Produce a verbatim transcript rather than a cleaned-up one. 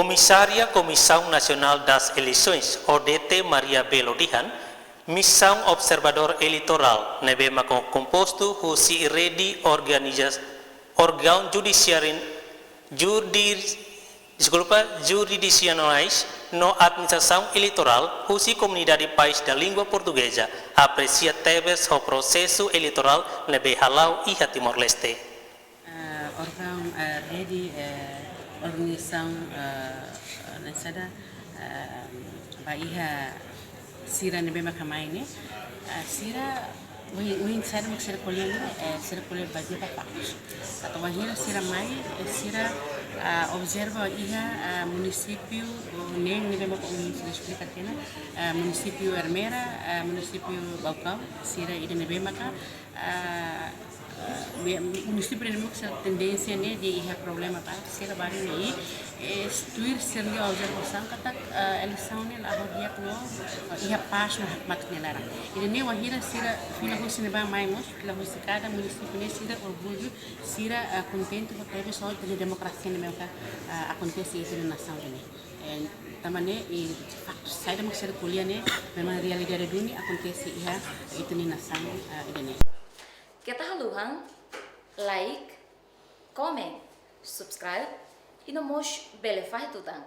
Komisária Comissão Nacional das Eleições, Odete Maria Belo dehan, misaun observadór eleitorál ne'ebé maka kompostu husi rede organiza-, órgaun judisiáriu, judi-, deskulpa, jurisdisionais no administrasaun eleitorál husi komunidade país da língua portuguesa apresia tebes ho prosesu eleitorál ne'ebé hala'o iha Timor-Leste. Ah, órgaun, ah, rede, eh, organizasaun, ah, ah, ne'e saida, ah, ba iha sira ne'ebé maka mai ne'e, ah, sira, ohin, ohin saida mak sira ko'alia ne'e, eh, sira ko'alia bazeia ba faktus. Atu wainhira sira mai, eh, sira, ah, observa iha, ah, munisípiu, oh, neen ne'ebé maka ohin sira esplika tiha ona, ah, munisípiu Ermera, ah, munisípiu Baucau, sira ida ne'ebé maka, ah, ah, be-, munisípiu ne'ebé maka sira tendénsia ne'e iha problema ba sira barak ne'e, eh, tuir sira-nia observasaun katak, ah, eleisaun ne'e la'o di'ak no, ah, iha pás no hakmatek nia laran. Ida-ne'e wainhira sira fila husi ne'ebá mai mós, fila husi kada munisípiu ne'e sira orgullu, sira, ah, kontente ho tebes ho ita-nia demokrasia ne'ebé maka, ah, akontese iha ita-nia nasaun ne'e. Eh, tanba ne'e, eh, faktu saida mak sira ko'alia ne'e, memang realidade duni akontese iha ita-nia nasaun, ah, ida-ne'e. Keta haluha, like, comment, subscribe, i no mós bele fahe tutan.